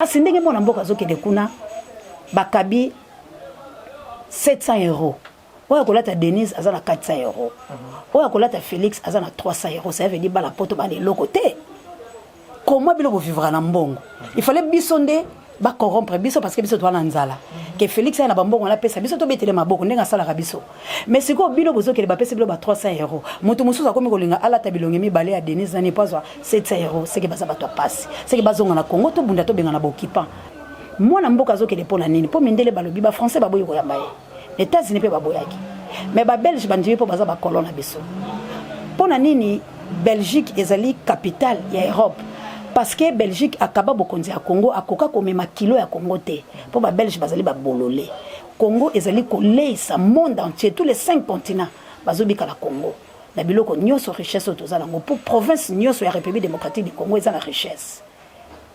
Kasi ndenge mwana mboka azokende kuna, bakabi 700 euros. Oyo akolata Denise aza na 400 euros, oyo akolata Félix aza na 300 euros. Ça veut dire bana poto bana eloko te. Comment bino bovivra na mbongo? Il fallait biso nde bacorrompre biso, parce que biso toza na nzala, ke Félix aya na bambongo wana, apesa biso, tobetele maboko ndenge asalaka biso. Mais sikoyo bino bozokende, bapesi bino ba 300 euros. Moto mosusu akomi kolinga alata bilongi mibale ya Denise nani po azwa 700 euros. Seke baza bato ya pasi, seke bazonga na Congo, tobunda, tobenga na baoccupant. Mwana mboka azokende mpo na nini? Mpo mindele balobi, bafrançais baboyi koyamba ye, États-Unis mpe baboyaki, mais babelge bandimi mpo baza bacolon na biso. Mpo na nini Belgique ezali capitale ya Europe? Parce que Belgique akaba bokonzi ya Congo, akoka komema kilo ya Congo te, mpo babelge bazali babolole. Congo ezali koleisa monde entier, tous les cinq continents bazobika na Congo na biloko nyonso, richesse oyo toza nango, mpo province nyonso ya République démocratique du Congo eza na richesse,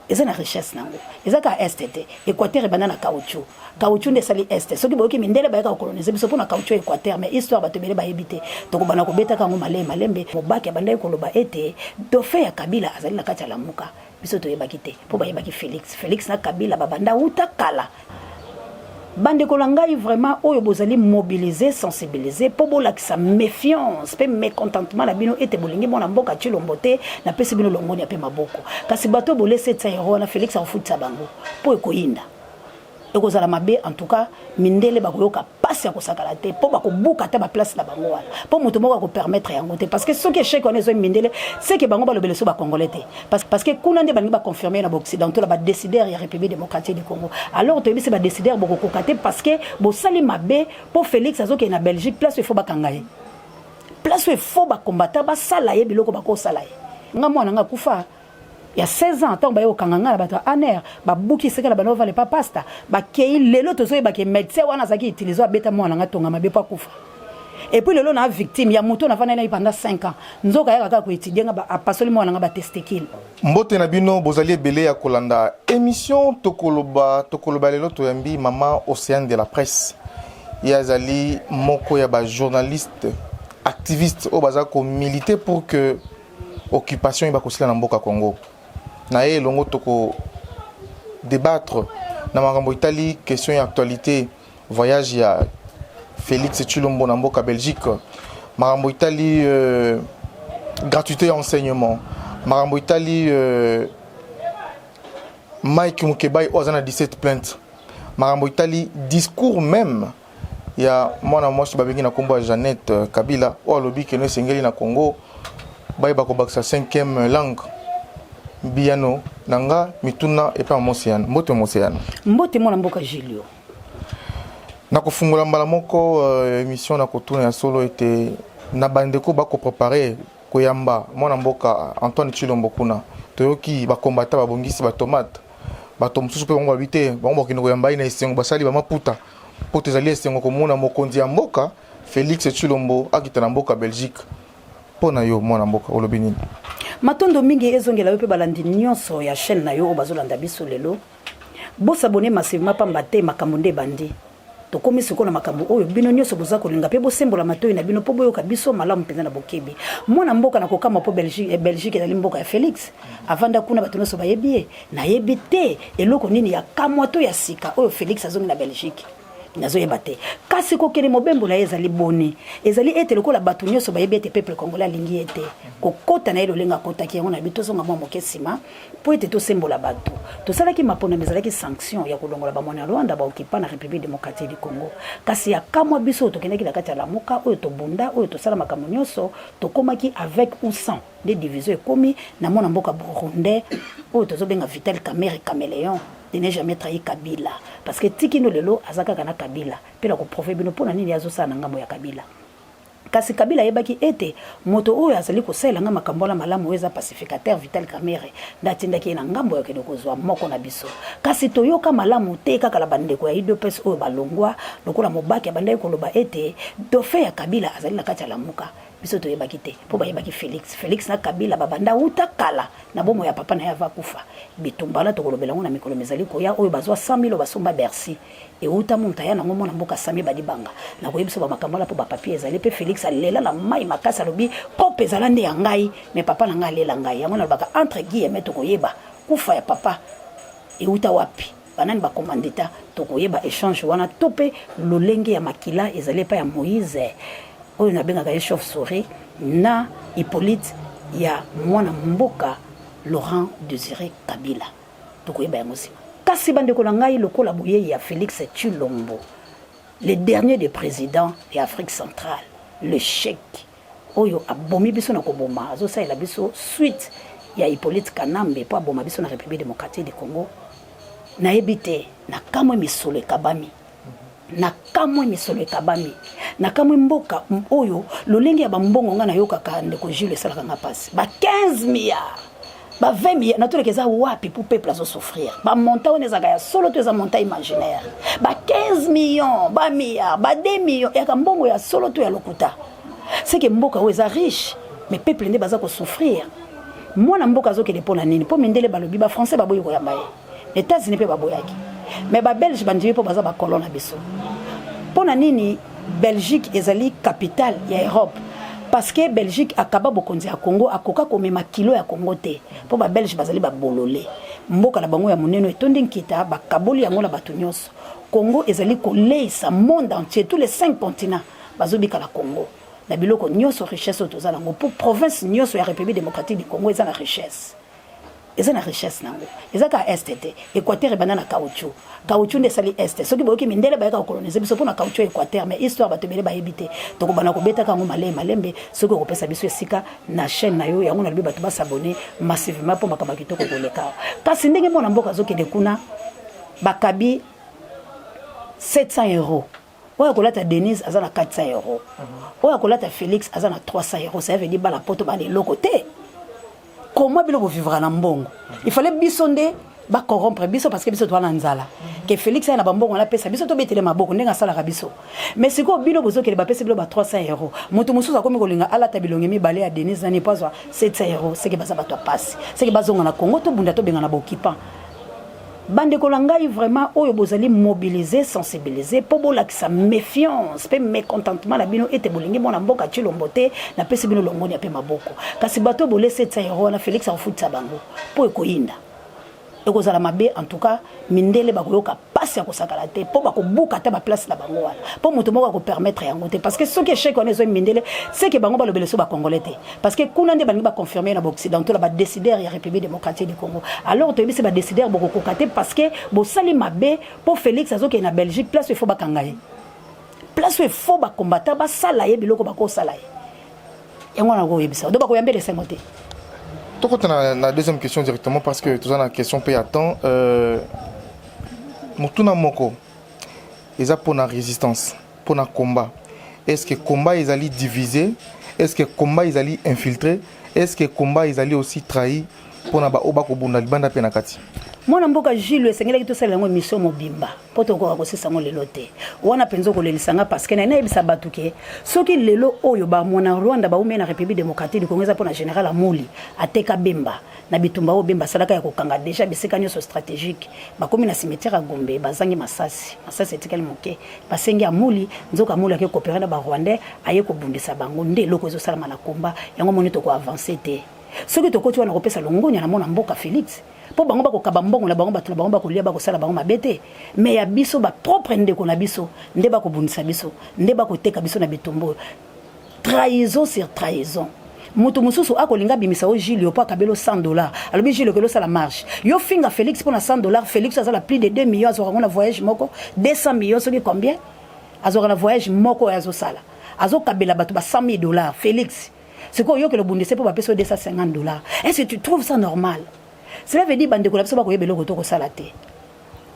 eza na richesse nango. Eza kaka Est te. Équateur ebanda na caoutchouc, caoutchouc nde esali Est. Soki boyoki, mindele bayaka kocoloniser biso mpona caoutchouc, Équateur. Mais histoire, bato ebele bayebi te. Tokobanda kobetaka yango malembe malembe. Mobaki abandaki koloba ete dauphin ya Kabila azali na kati ya Lamuka. Biso toyebaki te, mpo bayebaki Félix. Félix na Kabila babanda wuta kala. Bandeko na ngai, vraiment, oyo bozali mobiliser, sensibiliser mpo bolakisa méfiance mpe mécontentement na bino ete bolingi mwana mboka Tshilombo te, napesi bino longoni mpe maboko. Kasi bato bolesi etia ero wana, Félix akofutisa bango mpo ekoyinda, ekozala mabe. En tout cas, mindele bakoyoka mpasi ya kosakala te, mpo bakobuka ata baplace na bango wana, mpo moto moko akopermettre yango te. Parce que soki échec wana ezoi mindele, seke bango balobele so bacongolais te, parce que kuna nde balingi baconfirme na baoccidentaux, na badécideur ya République démocratique du Congo. Alors toyebisi badécideur, bokokoka te, parce que bosali mabe. Mpo Félix azokende na Belgique, place oyo il faut bakanga ye, place oyo il faut bacombattants basala ye biloko bakosala ye. Nga mwana nga akufa ya 16 ans, ntango baye kokanga ngai na bato ya ANR, babuki esika na bano ovale pa pasta, bakei. Lelo tozoyebake médecin wana azalaki utiliser, abeta mwana nga tonga mabe mpo akufa. Et puis lelo na victime ya moto navanda na ye pendant 5 ans, nzoka ayaka kaka koétudier nga, apasoli mwana nga batesticule. Mbote na bino, bozali ebele ya kolanda émission Tokoloba. Tokoloba lelo, toyambi mama Océane de la Presse. Ye azali moko ya bajournaliste activiste oyo baza komiliter pour que occupation eyeba kosila na mboka Congo. Na ye elongo toko débattre na makambo etali question ya actualité, voyage ya Félix Tshilombo na mboka Belgique, makambo etali gratuité ya enseignement, makambo etali Mike Mukebai oyo aza na 17 plainte, makambo etali discours même ya mwana mwasi babengi na nkombo ya Jeannette Kabila, oyo alobi keno esengeli na Congo bayeba kobakisa 5e langue. Biyano na nga mituna epai ya Moseyane. Mbote, Moseyane. Mbote, mwana mboka Julio. Nakofungola mbala moko émission na kotuna ya solo ete na bandeko bakoprépare koyamba mwana mboka Antoine Tshilombo kuna, toyoki bakombata babongisi batomate, bato mosusu mpe bango babi te, bango bakende koyamba ye na esengo, basali bamaputa mpo tezali esengo komona mokonzi ya mboka Félix Tshilombo akita na mboka Belgique. Mpo na yo, mwana mboka, olobi nini? Matondo mingi ezongela yo mpe balandi nyonso ya chaîne na yo oyo bazolanda biso lelo. Bos'abonner massivement, pamba te makambo nde ebandi. Tokomi sikoyo na makambo oyo bino nyonso boza kolinga, mpe bosembola matoi na bino mpo boyoka biso malamu mpenza na bokebi. Mwana mboka, na kokama mpo Belgique, Belgique ezali mboka ya Félix, avanda kuna, bato nyonso bayebi ye. Nayebi te eloko nini ya kamwa to ya sika oyo Félix azongi na Belgique, nazoyeba te. Kasi kokende mobembo na ye ezali boni? Ezali ete lokola bato nyonso bayebi ete peuple congolais alingi ye te, kokɔta na ye lolenge akɔtaki yango na bi. Tozonga mwa moke nsima mpo ete tosembola bato. Tosalaki maponami, ezalaki sanction ya kolongola bamwana ya Rwanda baokipa na République démocratique du Congo. Kasi ya kamwa, biso oyo tokendaki na kati ya Lamuka, oyo tobunda, oyo tosala makambo nyonso, tokomaki avec ou sans nde division ekomi na mwana mboka burundais oyo tozobenga Vital Kamerhe, caméléon de ne jamais trahi Kabila, parce que tikino lelo aza kaka na Kabila. Mpe na koprouver bino mpo na nini azosala na ngambo ya Kabila. Kasi Kabila ayebaki ete moto oyo azali kosalela nga makambo wana malamu, oyo eza pacificateur Vital Kamerhe, nde atindaki ye na ngambo ya okende kozwa moko na biso. Kasi toyoka malamu te, kaka na bandeko ya UDPS oyo balongwa, lokola mobaki abandaki koloba ete dauphin ya Kabila azali na kati ya Lamuka. Biso toyebaki te, mpo bayebaki Félix. Félix na Kabila babanda wuta kala na bomoi ya papa na ye ava kufa. Bitumba wana tokolobela yango na mikolo mizali koya. Oyo bazwa 100 000, basomba Bercy, euta moto aya nango, mwana mboka Sami Badibanga. Nakoyebi biso bamakambo wana mpo bapapier ezali. Mpe Félix alela na mai makasi, alobi kope ezala nde ya ngai, mais papa na ngai alela ngai. Yango nalobaka entre guillemets, tokoyeba kufa ya papa. Euta wapi? Banani bacommandita? Tokoyeba échange wana to mpe lolenge ya makila ezali epai ya Moïse oyo nabengaka ye chauve souris na Hippolyte ya mwana mboka Laurent Désiré Kabila. Tokoyeba yango nsima. Kasi bandeko na ngai, lokola boyei ya Félix Tshilombo, le dernier des présidents ya Afrique centrale, le chèque oyo abomi biso na koboma, azosalela biso suite ya Hippolyte Kanambe mpo aboma biso na République démocratique du Congo. Nayebi te, na kamwe misolo ekabami, na kamwe misolo ekabami, na kamwe mboka oyo lolenge ya bambongo. Ngai nayokaka, ndeko Jules, esalaka nga mpasi, ba 15 milliards, ba 20 milliards, natoleka eza wapi pour peuple azosouffrir? Bamontant wana ezalaka ya solo to eza montant imaginaire? Ba 15 millions, ba milliards, ba 2 millions, eyaka mbongo ya solo to ya lokuta? Seke mboka oyo eza riche, mais peuple nde baza kosouffrir. Mwana mboka azokende mpo na nini? Mpo mindele balobi, bafrançais baboyi koyamba ye, États-Unis mpe baboyaki, mais babelge bandimi mpo baza bacolon na biso. Mpo na nini Belgique ezali capitale ya Europe? Parce que Belgique akaba bokonzi ya Congo, akoka komema kilo ya Congo te, mpo babelge bazali babolole. Mboka na bango ya monene etondi nkita, bakaboli yango na bato nyonso. Congo ezali koleisa monde entier, tous les cinq continents bazobika Congo na biloko nyonso, richesse oyo toza nango, mpo province nyonso ya République démocratique du Congo eza na richesse, eza na richesse nango. Eza kaka Est te. Équateur ebanda na caoutchouc, caoutchouc nde esali Est. Soki boyoki, mindele bayaka kocoloniser biso mpona caoutchouc, Équateur. Mais histoire, bato ebele bayebi te. Tokobanda kobetaka yango malembe malembe soki okopesa biso esika na chaîne na yo. Yango nalobi bato bas'abonner massivement mpo makambo ya kitoko koleka. Kasi ndenge mwana mboka azokende kuna, bakabi 700 euros. Oyo akolata Denise aza na 400 euros, oyo akolata Félix aza na 300 euros. Ça veut dire bana Poto bana eloko te. Comment bino bovivra na mbongo? Il fallait biso nde bacorrompre biso, parce que biso toza na nzala, ke Félix aya na bambongo wana, apesa biso, tobetele maboko ndenge asalaka biso. Mais sikoyo bino bozokende, bapesi bino ba 300 euros. Moto mosusu akomi kolinga alata bilongi mibale ya Denise nani mpo azwa 700 euros. Seke baza bato ya pasi, seke bazonga na Congo, tobunda, tobenga na baoccupant. Bandeko na ngai, vraiment, oyo bozali mobiliser, sensibiliser mpo bolakisa méfiance mpe mécontentement na bino ete bolingi mwana mboka Tshilombo te, napesi bino longoni mpe maboko. Kasi bato oyo bolesi 700 euro wana, Félix akofutisa bango mpo ekoyinda, ekozala mabe. En tout cas, mindele bakoyoka mpasi ya kosakala te, mpo bakobuka ata baplace na bango wana, mpo moto moko akopermettre yango te. Parce que soki échec wana ezoi mindele, seke bango balobela so bacongolais te, parce que kuna nde balingi baconfirme na baoccidentaux, na badécideur ya République démocratique du Congo. Alors toyebisi badécideur, bokokoka te, parce que bosali mabe. Mpo Félix azokende na Belgique, place oyo ifo bakanga ye, place oyo ifo bakombata basala ye biloko bakosala ye, yango wana koyebisa do bakoyambela esengo te. Tokota na deuxième question directement, parce que toza na question mpe ya temps. Motuna moko eza mpona résistance, mpona combat. Est ce que combat ezali divisé? Est ce que combat ezali infiltré? Est ce que combat ezali aussi trahi mpona baoyo bakobunda libanda mpe na kati? Mwana mboka Jules, esengelaki tosala yango émission mobimba mpo tokoka kosisa yango lelo te. Wana mpenza okolelisa nga, parce que na nayebisa bato ke soki lelo oyo bamwana Rwanda baumei na République démocratique du Congo, eza mpona général Amuli ateka Bemba na bitumba oyo Bemba asalaka ya kokanga déjà bisika nyonso stratégique. Bakomi na cimetière ya Gombe, bazangi masasi, masasi etikali moke, basengi Amuli. Nzoka Amuli ake coopérer na barwandais, aye kobundisa bango. Nde eloko ezosalama na komba yango moni, tokoavancer te soki tokoti wana. Kopesa longonya na mwana mboka Félix, mpo bango bakokaba mbongo na bango, bato na bango bakolia, bakosala bango mabe te. Mais ya biso, bapropre ndeko na biso nde bakobundisa biso, nde bakoteka biso na bitumba oyo. Trahison sur trahison. Moto mosusu akolinga abimisa o Gile mpo akabeli 100 dollar, alobi: "Gile, okeli osala marche, yo finga Félix mpo na 100 dollar." Félix azala plus de 2 millions, azwaka yango na voyage moko, 200 millions soki combien azwaka na voyage moko oyo azosala, azokabela bato ba 100 000 dollars. Félix sikoyo oyokela obundise mpo bapesi yo 250 dollars. Est ce que tu trouves ça normal? Cela veut dire, bandeko na biso bakoyeba eloko tokosala te.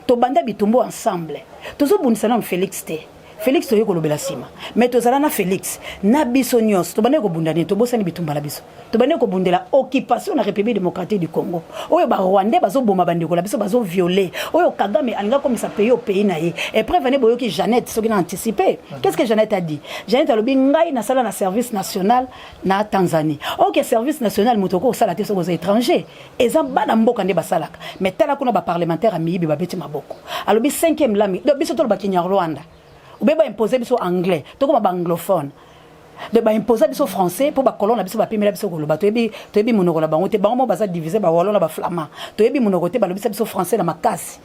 Tobanda bitumba ensemble, tozobundisa nano Félix te. Félix toyei kolobela nsima, mais tozala na Félix na biso nyonso. Tobandaki kobunda nini? Tobosani bitumba na biso. Tobandaki kobundela occupation na République démocratique du Congo, oyo barwandais bazoboma bandeko na biso, bazovioler, oyo Kagame alingi akomisa pays o pays na ye. Épreuve ane, boyoki Jeannette, soki na anticipe, qu'est ce que Jeannette a dit? Jeannette alobi: "Ngai nasala na service national na Tanzanie." Ok, service national moto oko osala te soki oza étranger, eza bana mboka nde basalaka. Mais tala kuna, baparlementaire ya miyibi babeti maboko. Alobi cinquième langue, donc biso tolobaki Nyarwanda, obe baimpose biso anglais, tokoma baanglophone. De baimposa biso français mpo bacolon na biso bapimela biso koloba. Toyebi, toyebi monoko na bango te. Bango mo baza divise, bawallon na baflamand. Toyebi monoko te, balobisa biso français na makasi.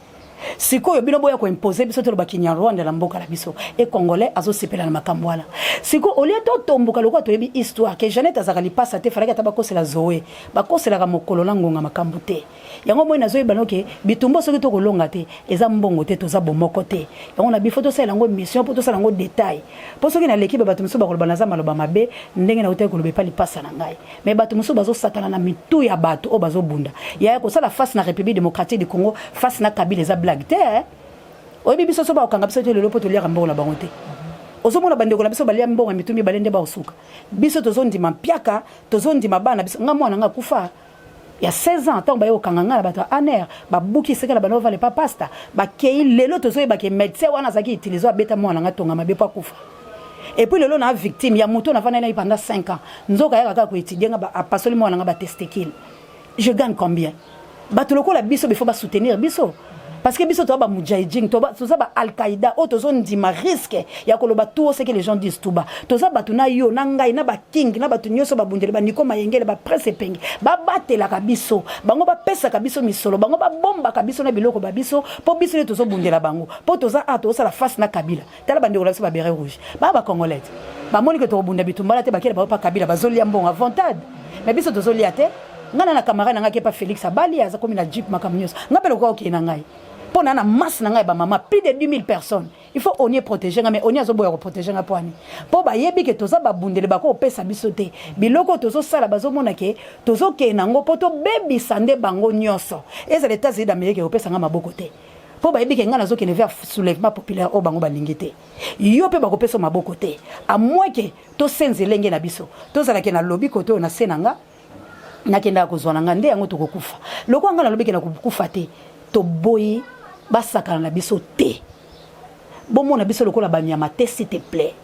Sikoyo bino boya koimpose biso toloba kinyarwanda na mboka na biso. E Congolais azosepela na makambo wana. Sikoyo olie totomboka lokola toyebi histoire ke Jeannette azalaka lipasa te, falaki ata bakosela Zoe. Bakoselaka mokolo na ngonga makambo te. Yango moi nazoyeba no ke bitumba soki tokolonga te, eza mbongo te, toza bomoko te. Yango na bifo tosala yango mission mpo tosala yango détail, mpo soki naleki ba bato mosusu bakoloba naza maloba mabe ndenge nautaki koloba epa lipasa na ngai. Mais bato mosusu bazosakana na mitu ya bato oyo bazobunda. Yaya, kosala face na République démocratique du Congo, face na Kabila, eza blague te, eh? Oyebi biso so bakokanga biso te lelo mpo toliaka mbongo na bango te. Ozomona bandeko na biso balia mbongo ya mitu mibale nde baosuka. Biso tozondima mpiaka, tozondima bana biso. Nga mwana nga akufa ya 16 ans ntango baye kokanga ngai na bato ya ANR, babuki esika na bano ovale pa pasta bakei. Lelo tozoyeba ke médecin wana azalaki utiliser, abeta mwana nga tonga mabe mpo akufa. Et puis lelo na victime ya moto navanda na ye pendant 5 ans, nzoka ayaka kaka koétudier nga, apasoli mwana nga batesticules. Je gagne combien? Bato lokola biso bifo basoutenir biso, parce que biso toza bamujahidin, toza ba Al-Qaïda oyo tozondima risque ya koloba tout ce que les gens disent tout bas. Toza bato na yo na ngai na baking na bato nyonso babundeli, baniko mayengele, baprince epenge babatelaka biso. Bango bapesaka biso misolo, bango babombaka biso na biloko ba biso, mpo biso nde tozobundela bango, mpo toza a tozosala face na Kabila. Tala bandeko na biso babérets rouges, baa bacongolais te, bamoni ke tokobunda bitumbala te, bakele bango mpa Kabila, bazolia mbongo avantage, mais biso tozolia te. Ngai na camarade na ngai kepa Félix abali, aza komi na jeep, makambo nyonso. Ngai mpe lokola okende na ngai mpo na masse na ngai ya bamama, plus de 10 000 personnes, il faut ONU protéger nga. Mais ONU azoboya koprotéger nga mpo ani? Mpo bayebi ke toza babundele, bakopesa biso te biloko oyo tozosala. Bazomona ke tozokende yango mpo tobebisa nde bango nyonso. Ezala États-Unis d'Amérique, ekopesa nga maboko te, mpo bayebi ke ngai nazokende vers soulèvement populaire oyo bango balingi te. Yo mpe bakopesa maboko te, à moins ke tosenza elenge na biso, tozalaki na lobi kote oyo na se na nga nakendaka kozwa na nga nde yango. Tokokufa lokola ngai nalobi ke na kokufa te. Toboyi basakana na biso te, bomona biso lokola banyama te, s'il te plaît.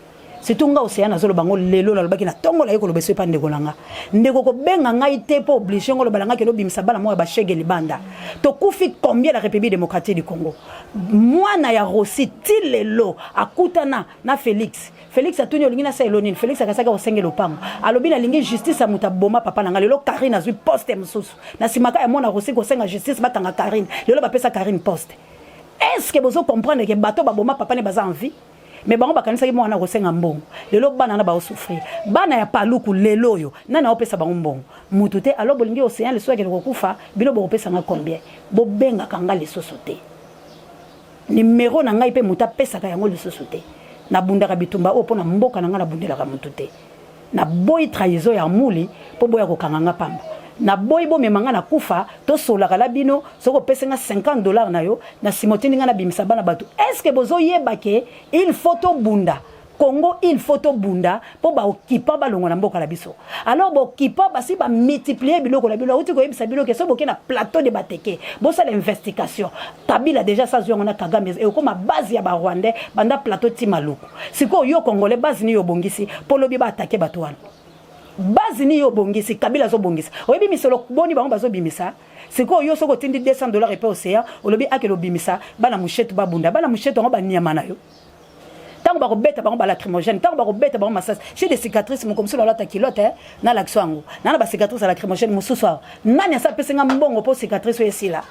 Surtout nga Océan, nazoloba ngo lelo. Nalobaki na ntongo, naye koloba eso epa ndeko na nga. Ndeko, kobenga ngai te mpo oblige ngo oloba na ngai kende obimisa bana moko ya bashege libanda. Tokufi combien na République démocratique du Congo? Mwana ya Rossi ti lelo akutana na Félix. Félix atuni: "Olingi nasala elo nini?" Félix akasaki akosengela lopango, alobi: "Nalingi justice ya moto aboma papa na ngai." Lelo Karine azwi poste mosusu na nsima ka ya mwana Rossi kosenga justice bakanga Karine. Lelo bapesa Karine poste. Est ce que bozo comprendre ke bato baboma papa ne baza en vie? Mais bango bakanisaki mwana kosenga mbongo. Lelo bana na baosouffrir, bana ya Paluku lelo oyo, nani aopesa bango mbongo? Mutu te. Alors bolingi Océan lisusu akende kokufa, bino bokopesanga combien? Bobengaka nga lisusu te, nimero na ngai mpe moto apesaka yango lisusu te. Nabundaka bitumba oyo mpo na mboka na ngai, nabundelaka motu te. Naboyi trahison ya muli mpo boya kokanga nga pamba. Naboyi bomema nga na kufa. Tosolaka la bino, soki opesi nga 50 $ na yo, na nsima otindi nga nabimisa bana bato. Est ce que bozoyeba ke il faut tobunda Congo? Il faut tobunda mpo baokipa balongwa na mboka na biso. Alors bokipa basi bamultiplie biloko na bino. Auti koyebisa bino ke so boke na plateau de Bateke, bosala investigation. Kabila déjà sazwi yango na Kagame, ekokoma base ya Barwandais banda plateau ti Maluku. Sikoyo yo Congolais, base nini yo obongisi mpo lobi baattaquer bato wana? Base nini yo obongisi? Kabila azobongisa, oyebi misolo boni bango bazobimisa? Sikoyo yo soki otindi 200 $ epe Océan, olobi akele obimisa bana mushetu, babunda bana mushetu yango, banyama na yo. Ntango bakobeta bango balacrymogène, ntango bakobeta bango masasi, j'ai des cicatrices. Moko mosusu alata kilote, nalakisa yango na bacicatrice ya lacrymogène mosusu awa. Nani asa apesi nga mbongo mpo cicatrice oyo esila?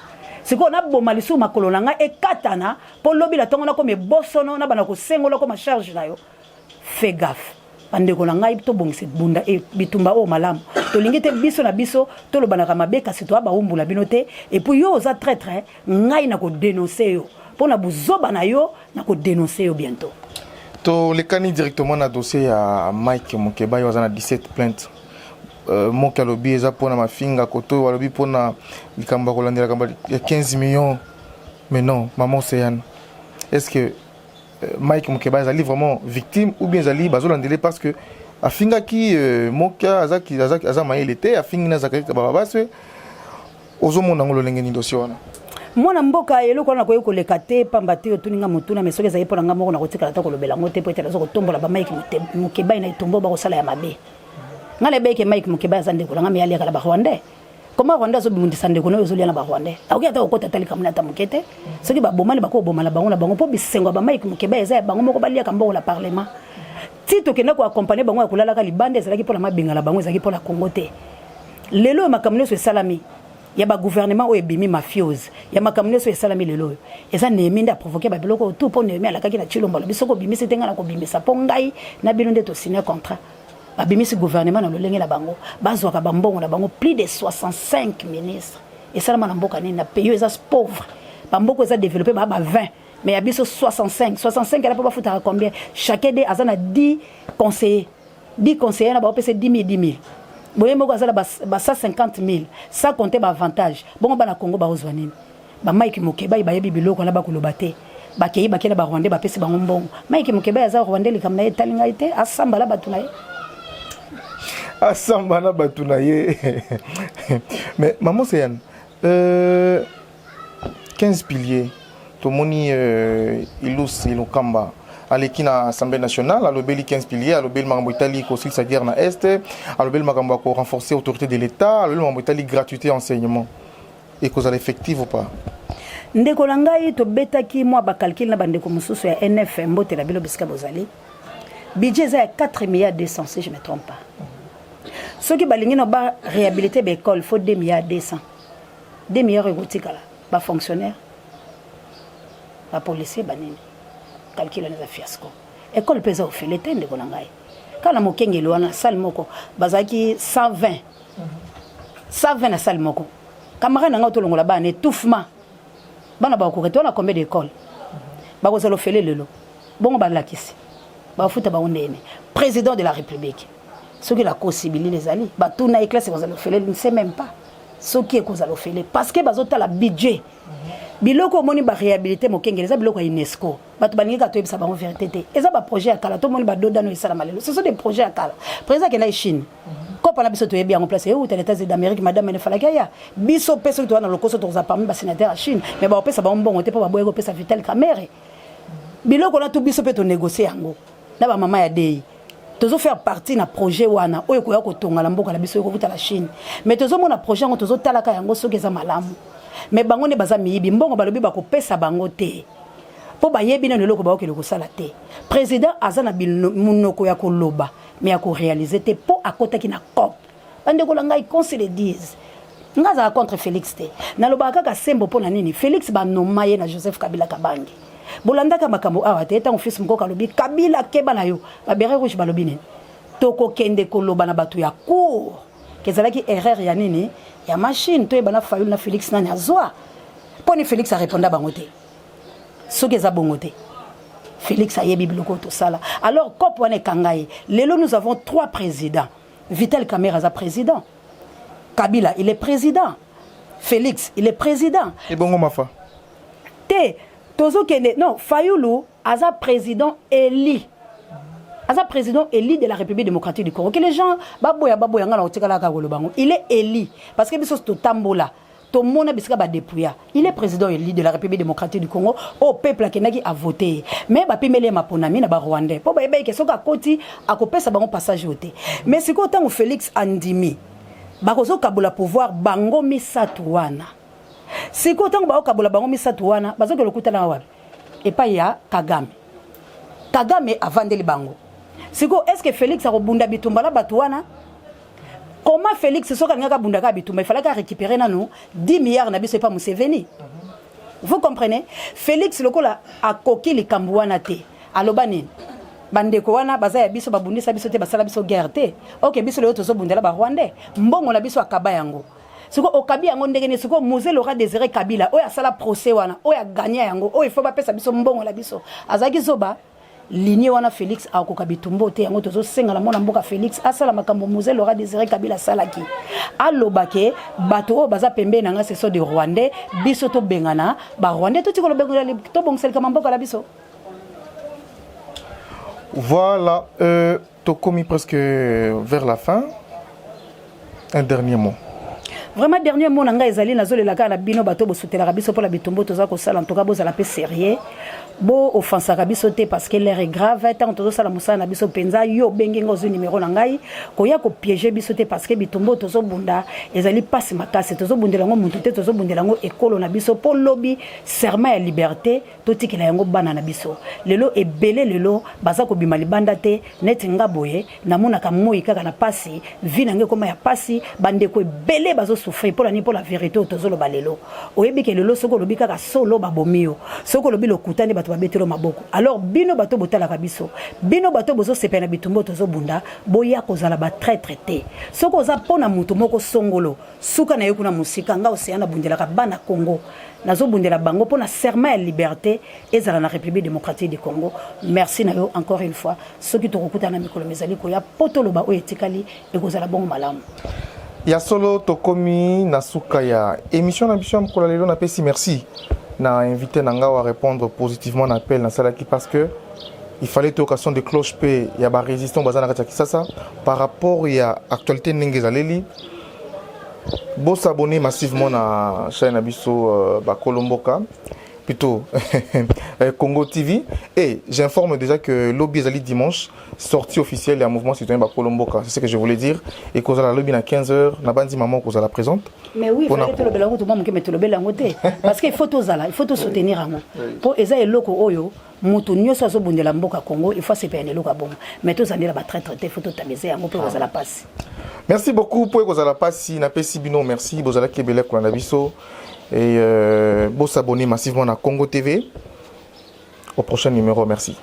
Sikoyo naboma lisusu makolo na ngai ekatana mpo lobi na ntongo nakoma ebosono na bana kosengola koma charge na yo. Fais gaffe, bandeko na ngai. Tobongisa bunda bitumba oyo malamu. Tolingi te biso na biso tolobanaka mabe, kasi toya bawumbula bino te. Et puis yo oza traître, ngai na kodénoncer yo mpo na buzoba na yo, na kodénoncer yo bientôt. Tolekani directement na dossier ya Mike Mokeba oyo aza na 17 plainte. Moki alobi eza mpona mafinga, koto oyo alobi mpona likambo ya kolandela likambo ya 15 millions. Mais non, mama Océane, est ce que Mike Mokeba ezali vraiment victime ou bien ezali bazolandele parce que afingaki Mokia aza mayele te, afingi na Zakari Bababaswe? Ozomona yango lolenge nini, dossier wana? Mwana mboka, eloko wana nakoki koleka te, pamba te otuni nga motuna. Mais soki ezali mpo na nga moko, nakotikala ta kolobela yango te, po ete naza kotombola baMike Mokebai na etumba bakosala ya mabe. Ngai nayebaki Mike Mokebai aza ndeko na nga, me aliaka na Barwandais. Koma Rwanda azobundisa ndeko na oyo ozolia na Barwandais, akoki ata kokota ata likambo na ata moke te. Soki babomani, bakoboma na bango na bango, mpo bisengo ya baMike Mokebai eza ya bango moko, baliaka mbongo na parlement. Ti tokenda koaccompagner bango ya kolalaka libanda, ezalaki mpona mabenga na bango, ezalaki mpona Kongo te. Lelo oyo makambo nyonso esalami ya bagouvernement oyo ebimi mafiose, ya makambo nyonso esalami lelo oyo, eza Néhémie nde aprovoquer babiloko oyo tout, mpo Néhémie alakaki na Tshilombo, alobi soki obimisi te, ngai na kobimisa, mpo ngai na bino nde tosigner contrat. Babimisi gouvernement na lolenge na bango, bazwaka bambongo na bango, plus de 65 ministres. Esalama na mboka nini? Na pays oyo eza pauvre, bamboka eza développé baa ba 20, mais ya biso 65. 65 ala mpo bafutaka combien? Chacun de aza na 10 conseillers, 10 conseillers na baopesa 10 000, 10 000. Boye moko aza na ba 150 000, sans compter baavantage. Bongo bana Congo baozwa nini? Bamike Mokebai bayebi biloko wana, bakoloba te. Bakei, bakei na Barwandais, bapesi bango mbongo. Mike Mokebai aza Rwandais, likambo na ye etali ngai te, asambala bato na ye. Asamba na bato na ye. Mais maman Océane, 15 piliers, tomoni Ilus Ilukamba aleki na Assemblée nationale, alobeli 15 piliers, alobeli makambo etali kosilisa guerre na Est, alobeli makambo ya korenforcer autorité de l'État, alobeli makambo etali gratuité enseignement. Ekozala effective ou pas? Ndeko na ngai, tobetaki mwa bacalcul na bandeko mosusu ya nf. Mbotela bino bisika bozali. Budget eza ya 4 milliards 200, si je me trompe pas. Soki balingi na baréhabiliter baécole, faut 2 milliards 200. 2 milliards ekotikala bafonctionnaire, bapolicier, banini. Calcul wana eza fiasco. École mpe eza ofele te, ndeko na ngai. Kaka na mokengeli wana, salle moko bazalaki 120, 120 na salle moko. Camarade na ngai, tolongola bana, étouffement. Bana bakokoka te wana. Combien d'école bakozala ofele lelo? Bongo balakisi bafuta bango ndene? Président de la République, soki lakosi bilili ezali, batuna ye classe ekozala ofele, ne sait même pas soki ekozala ofele, parce que bazotala budget. Biloko omoni baréhabilité mokengeli, eza biloko ya UNESCO. Bato balingi kaka toyebisa bango vérité te. Eza baprojet ya kala. Tomoni badodano esalama lelo, ce sont des projets ya kala. Président akendaki Chine, kopa na biso toyebi yango, place euta na États-Unis d'Amérique. Madame ene falaki aya. Biso mpe soki toza na lokoso, tokozala parmi basénateur ya Chine, mais baopesa bango mbongo te, mpo baboyaki kopesa Vital Kamerhe. Biloko na tu, biso mpe tonégocie yango na bamama ya dei. Tozofaire partie na projet wana oyo ekoya kotonga na mboka na biso, ekokuta la Chine. Mais tozomona projet yango, tozotalaka yango soki eza malamu. Mais bango nde baza miyibi. Mbongo balobi bakopesa bango te, mpo bayebi nano eloko baokende kosala te. Président aza na monoko ya koloba, mais ya koréaliser te, mpo akɔtaki na coop. Bandeko na ngai, qu'on se le dise, nga azala contre Félix te. Nalobaka kaka sembo. Mpo na nini? Félix banoma ye na Joseph Kabila Kabange. Bolandaka makambo awa te? Ntango fils Mokoko alobi Kabila keba na yo, babérets rouges balobi nini? Tokokende koloba na bato ya cour kezalaki erreur ya nini, ya machine. Toyeba na Fayulu na Félix nani azwa. Mpo ni Félix areponda bango te. Soki eza bongo te, Félix ayebi biloko oyo tosala. Alors coop wana ekanga ye. Lelo nous avons trois présidents. Vital Kamerhe aza président, Kabila il est président, Félix il est président. Ebongo Mafa? Te, tozokende. Non, Fayulu aza président élu, aza président élu de la République démocratique du Congo. Que les gens baboya, baboya, nga na kotikalaka koloba ngo. Il est élu parce que biso totambola, tomona bisika badépouilla. Il est président élu de la République démocratique du Congo, oyo peuple akendaki avote ye. Mais bapimeli ye maponami na Barwandais, mpo bayebaki ke soki akoti, akopesa bango passage oyo te. Mais sikoyo, ntango Félix andimi, bakozokabola pouvoir bango misato wana. Sikoyo ntango bakokabola bango misato wana, bazokende okutana wapi? Epai ya Kagame. Kagame avandeli bango. Sikoyo, est ce que Félix akobunda bitumba na bato wana? Comment Félix, soki alingaki abunda kaka bitumba, ifalaki arécupérer nanu 10 milliards na biso epa Museveni. Vous comprenez? Félix lokola akoki likambo wana te, aloba nini? Bandeko wana baza ya biso, babundisa biso te, basala biso guerre te. Ok, biso lelo tozobundela Barwandais, mbongo na biso akaba yango. Sikoyo okabi yango ndenge nini? Sikoyo Mzee Laurent Désiré Kabila oyo asala procès wana, oyo aganya yango, oyo ifo bapesa biso mbongo na biso, azalaki zoba linie wana. Félix akoka bitumba te. Yango tozosenga mwana mboka Félix asala makambo Mzee Laurent Désiré Kabila asalaki. Aloba ke bato oyo baza pembeni na nga, ce sont des Rwandais. Biso tobengana Barwandais, totikolo tobongisa likambo mboka na biso. Voilà, tokomi presque vers la fin. Un dernier mot. Vraiment, dernier mot na ngai ezali, nazolela kaka na bino bato bosutelaka biso mpola bitumbu toza kosala. En tout cas, bozala mpe sérieux, bo offensaka biso te, parce que l'heure est grave. Ntango tozosala mosala na biso mpenza, yo obengi nga, ozwi numéro na ngai, koya kopiéger biso te, parce que bitumbu oyo tozobunda ezali mpasi makasi. Tozobundela yango motu te, tozobundela yango ekolo na biso, mpo lobi serment ya liberté totikela yango bana na biso. Lelo ebele lelo baza kobima libanda te. Neti nga boye, namonaka moi kaka na pasi, vie na ngai ekoma ya pasi. Bandeko ebele bazosouffrir. Mpo na nini? Mpo la vérité oyo tozoloba lelo. Oyebi ke lelo soki olobi kaka solo, babomi yo. Soki olobi lokuta nde bato babeteli maboko. Alors bino bato botalaka biso, bino bato bozosepela na bitumba oyo tozobunda, boya kozala batraître te. Soki oza mpo na motu moko songolo, suka na ye kuna mosika. Nga Océan, nabundelaka bana Congo, nazobundela bango mpo na serment ya liberté ezala na République démocratique du Congo. Merci na yo encore une fois. Soki tokokutana na mikolo mizali koya mpo toloba oyo etikali, ekozala bongo malamu. Ya solo, tokomi na suka ya émission na biso ya mokolo lelo. Napesi merci na invité na nga wa répondre positivement na appel nasalaki, parce que il fallait toyoka son de cloche mpe ya barésistant baza na kati ya Kisasa par rapport ya actualité ndenge ezaleli. Bosabonner massivement na chaîne na biso Bakolo Mboka, plutôt Congo TV. Et j'informe déjà que lobi ezali dimanche, sortie officielle ya mouvement citoyen Bakolo Mboka, c'est ce que je voulais dire, et kozala lobi na 15h. Na bandi maman kozala présente. Mais oui, fallait tolobela yango toma moke, mais tolobela yango te, parce que il faut tozala, il faut tosoutenir yango, mpo eza eloko oyo moto nyonso azobundela mboka Congo, il faut asepela na eloko ya bongo. Mais tozandela batraître te, il faut totameze yango mpo ekozala mpasi. Merci beaucoup. Mpo ekozala mpasi, napesi bino merci. Bozalaki ebele kolanda biso et bosabonner massivement na Congo TV. Au prochain numéro, merci.